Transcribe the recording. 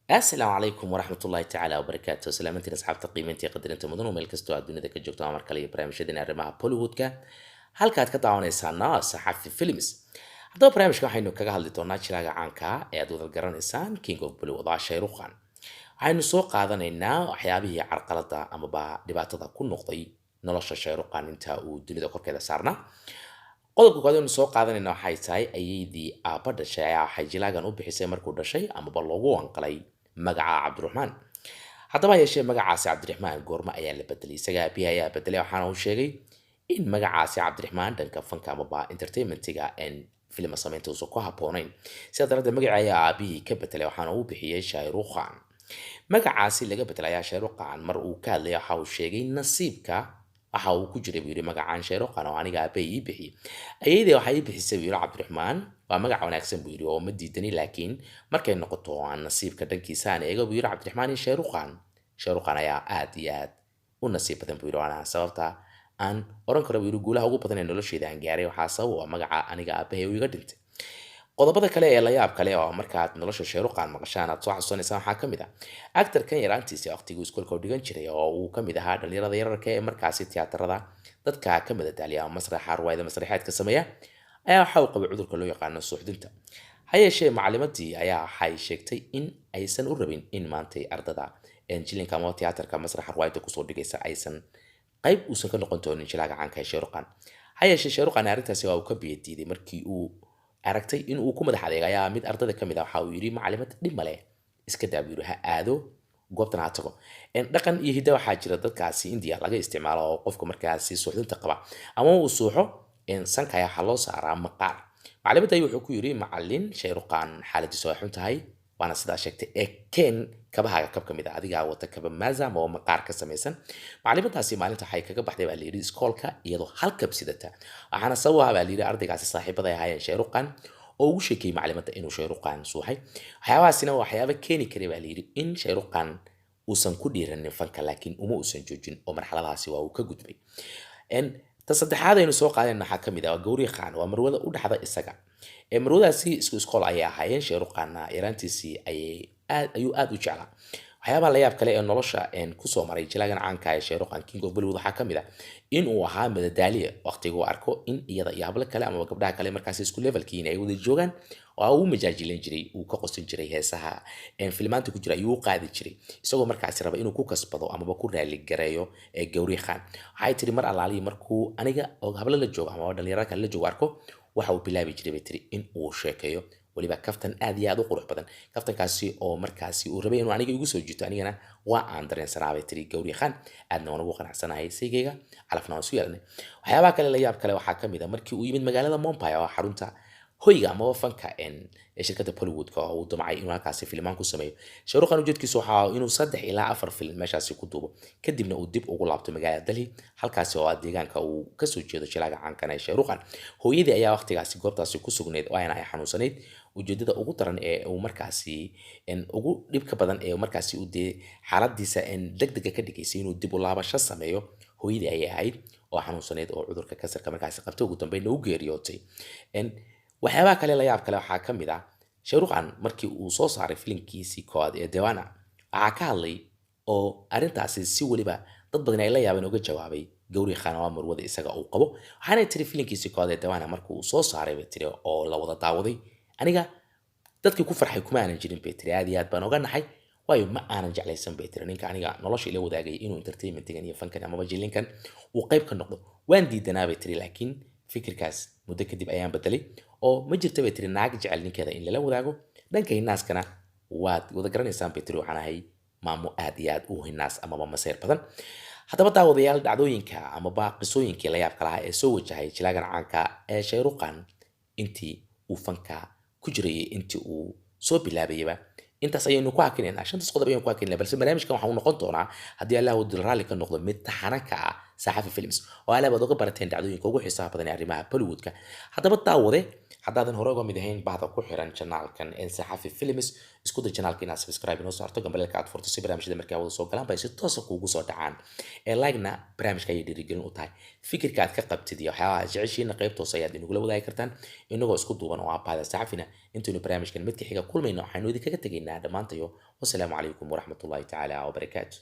Asalaamu calaykum waraxmatullaahi tacaala wabarakaatu. Salaamantiin asxaabta qiimaynta, qadarinta mudan oo meel kastoo aad dunida ka joogto, mar kale iyo barnaamijyadeena arrimaha Bollywoodka, halkaad ka daawanaysaana Saxafi Films. Haddaba barnaamijka waxaynu kaga hadli doonaa jilaaga caanka ee aad wada garanaysaan, King of Bollywood, ah Shah Rukh Khan. Waxaynu soo qaadanaynaa waxyaabihii carqalada amaba dhibaatada ku noqday nolosha Shah Rukh Khan inta uu dunida korkeeda saarnaa. Qodobka koowaad aynu soo qaadanayna waxay tahay ayeydii aabba dhashay ayaa waxay jilaagan u bixisay markuu dhashay amaba loogu wanqalay magaca Cabdiraxmaan. Haddaba ha yeeshee, magacaasi Cabdiraxmaan goorma ayaa la bedelay? Isaga aabihi ayaa bedelay, waxaana uu sheegay in magacaasi Cabdiraxmaan dhanka fanka amaba entertainmentiga en filma samaynta uusan ku habboonayn. Sidaa daraaddeed magaci ayaa aabihii ka bedelay, waxaana uu bixiyey Shah Rukh Khan. Magacaasi laga bedelay ayaa Shah Rukh Khan mar uu ka hadlay waxa uu sheegay, "Nasiibka waxa uu ku jiray," buu yidhi, "magacaan Shah Rukh Khan oo aniga aabbahay ii bixiyey. Ayeydee waxay ii bixisay," buu yidhi, "Cabdiraxmaan. Waa magac wanaagsan," buu yidhi, "oo ma diidani, laakiin markay noqoto oo aan nasiibka dhankiisa aan eego," buu yidhi, "Cabdiraxmaan iyo Shah Rukh Khan, Shah Rukh Khan ayaa aad iyo aad u nasiib badan," buu yidhi. "Waana sababta aan oran karo," buu yidhi, "guulaha ugu badan ee nolosheyda aan gaaray waxaa sabab u ah magaca aniga aabbahay uu iga dhintay." Qodobada kale ee la yaab kale oo markaad nolosha Shah Rukh Khan maqashaan aad soo xasuusanaysaan waxaa ka mid ah actorkan yaraantiisa, waqtigii iskoolka u dhigan jiray, oo uu ka mid ahaa dhalinyarada yararka ee markaasi tiyaatarada dadka ka madadaaliya ama masraxa ruwaayada masraxeedka sameeya, ayaa waxa uu qabay cudurka loo yaqaano suuxdinta. Ha yeeshee, macalimadii ayaa waxay sheegtay in aysan u rabin in maantay ardada jilinka ama tiyaatarka masraxa ruwaayada kusoo dhigaysa aysan qayb uusan ka noqon doonin jilaaga caanka ee Shah Rukh Khan. Ha yeeshee, Shah Rukh Khan arrintaasi waa uu ka biyo diiday. Markii uu aragtay in uu ku madax adeeg ayaa mid ardada ka mid ah waxa uu yidhi, "Macalimad, dhib male, iska daa," buu yidhi, "ha aado goobtan, ha tago." Dhaqan iyo hidda waxaa jira dadkaasi India laga isticmaalo oo qofka markaasi suuxdinta qaba ama uu suuxo, sanka ayaa waxaa loo saaraa maqaar. Macalimadda ayuu wuxuu ku yidhi, "Macalin, Shah Rukh Khan xaaladiisu way xun tahay, waana sidaa sheegtay, ee keen kabahaaga kab ka mid a, adigaa wata kaba maaza ama oo maqaar ka samaysan." Maclimadaasi maalinta waxay kaga baxday, baa layidhi, iskoolka iyadoo hal kab sidata. Waxaana sabab ah, baa layidhi, ardaygaasi saaxiibada ay ahaayeen Shah Rukh Khan oo ugu sheekeeyey maclimadda inuu Shah Rukh Khan suuxay. Waxyaabahaasina waa waxyaaba keeni karay, baa layidhi, in Shah Rukh Khan uusan ku dhiiranin fanka, laakiin uma uusan joojin oo marxaladahaasi waa uu ka gudbay. Ta saddexaad aynu soo qaadeen waxaa ka mid ah waa Gowri Khan, waa marwada u dhaxda isaga. Ee marwadaasi isku iskool ayay ahaayeen. Shah Rukh Khanna yaraantiisii ayay aad ayuu aad u jeclaa. Waxyaabaha la yaab kale ee nolosha kusoo maray jilaagan caanka ee Shah Rukh Khan, King of Bollywood, waxaa ka mid ah in uu ahaa madadaaliye. Waqtiga uu arko in iyada iyo hablo kale ama gabdhaha kale markaasi isku levelkiin ay wada joogaan, oo uu majaajilan jiray, uu ka qosin jiray, heesaha filmaanta ku jira ayuu u qaadi jiray, isagoo markaasi raba inuu ku kasbado amaba ku raali gareeyo ee Gowri Khan. Waxay tiri, mar allaalihi markuu aniga oo hablo la joogo ama dhalinyaro kale la joogo arko, waxa uu bilaabi jiray, bay tiri, in uu sheekeeyo, weliba kaftan aad iyo aad u qurux badan, kaftankaasi oo markaasi uu rabay inuu aniga igu soo jiito. Anigana waa aan dareensanaa, bay tiri Gowri Khan, aadna waan ugu qanacsanahay saygayga, calafna waan isu yeelanay. Waxyaabaha kale la yaab kale waxaa ka mid ah markii uu yimid magaalada Mumbai oo xarunta hoyga amaba fanka ee shirkadda Bollywoodka, oo uu damcay inuu halkaasi filmaan ku sameeyo. Shah Rukh Khan ujeedkiisu waxaa inuu 3 ilaa 4 film meeshaasi ku duubo, kadibna uu dib ugu laabto magaalada Delhi, halkaasi oo ah deegaanka uu kasoo jeedo jilaaga caankan ee Shah Rukh Khan. Hooyadii ayaa waqtigaasi goobtaasi ku sugnayd oo ayna ay xanuunsanayd. Ujeedada ugu daran ee uu markaasi ugu dhibka badan ee markaasi uu dee xaaladiisa degdega ka dhigaysay inuu dib u laabasho sameeyo hooyadii ayay ahayd, oo xanuunsanayd oo cudurka kansarka markaasi qabtay, ugu dambeynna u geeriyootay. Waxyaabaha kale la yaab kale waxaa ka mid ah Shah Rukh Khan markii uu soo saaray filimkiisii koowaad ee Deewana, waxaa ka hadlay oo arrintaasi si weliba dad badan ay la yaabeen uga jawaabay Gowri Khan, oo marwada isaga uu qabo. Waxaanay tiri, filimkiisii koowaad ee Deewana markii uu soo saaray, bay tiri, oo la wada daawaday, aniga dadkii ku farxay kuma aanan jirin, bay tiri. Aad iyo aad baan oga naxay, waayo ma aanan jeclaysan, bay tiri, ninka aniga nolosha ila wadaagaya inuu entertainmentigan iyo fankan amaba jilinkan uu qayb ka noqdo. Waan diidanaa, bay tiri, laakiin fikirkaas muddo kadib ayaan bedelay, oo ma jirta, bay tiri, naag jecel ninkeeda in lala wadaago dhanka hinaaskana. Waad wada garanaysaan, bay tiri, waxaan ahay maamo aad iyo aad u hinaas amaba masayr badan. Haddaba daawadayaal, dhacdooyinka amaba qisooyinkii la yaabka lahaa ee soo wajahay jilaagan caanka ee Shah Rukh Khan intii uu fanka ku jirayay, intii uu soo bilaabayaba, intaas ayaynu ku hakinaynaa. Shantaas qodob ayaynu ku hakinayna, balse barnaamijkan waxa uu noqon doonaa, haddii Allah uu raalli ka noqdo, mid taxana ka ah. Saxafi Films oo alaab aad uga barateen dhacdooyinka ugu xiisaha badan ee arrimaha Bollywoodka. Haddaba daawade, haddaadan hore uga mid ahayn bahda ku xiran janaalkan ee Saxafi Films, isku day janaalka inaad subscribe inoo saarto, gambaleelka aad furto, si barnaamijyada markay hawada soo galaan bay si toosa kuugu soo dhacaan. Ee like-na barnaamijka ayay dhiirigelin u tahay. Fikirka aad ka qabtid iyo waxyaabaha aad jeceshiina qaybta hoose ayaad inagula wadaagi kartaan, inagoo isku duuban oo ah bahda Saxafina. Intaynu barnaamijkan midka xiga kulmayno, waxaynu idinkaga tegaynaa dhammaantayo wasalaamu calaykum waraxmatullahi tacaala wabarakaatu.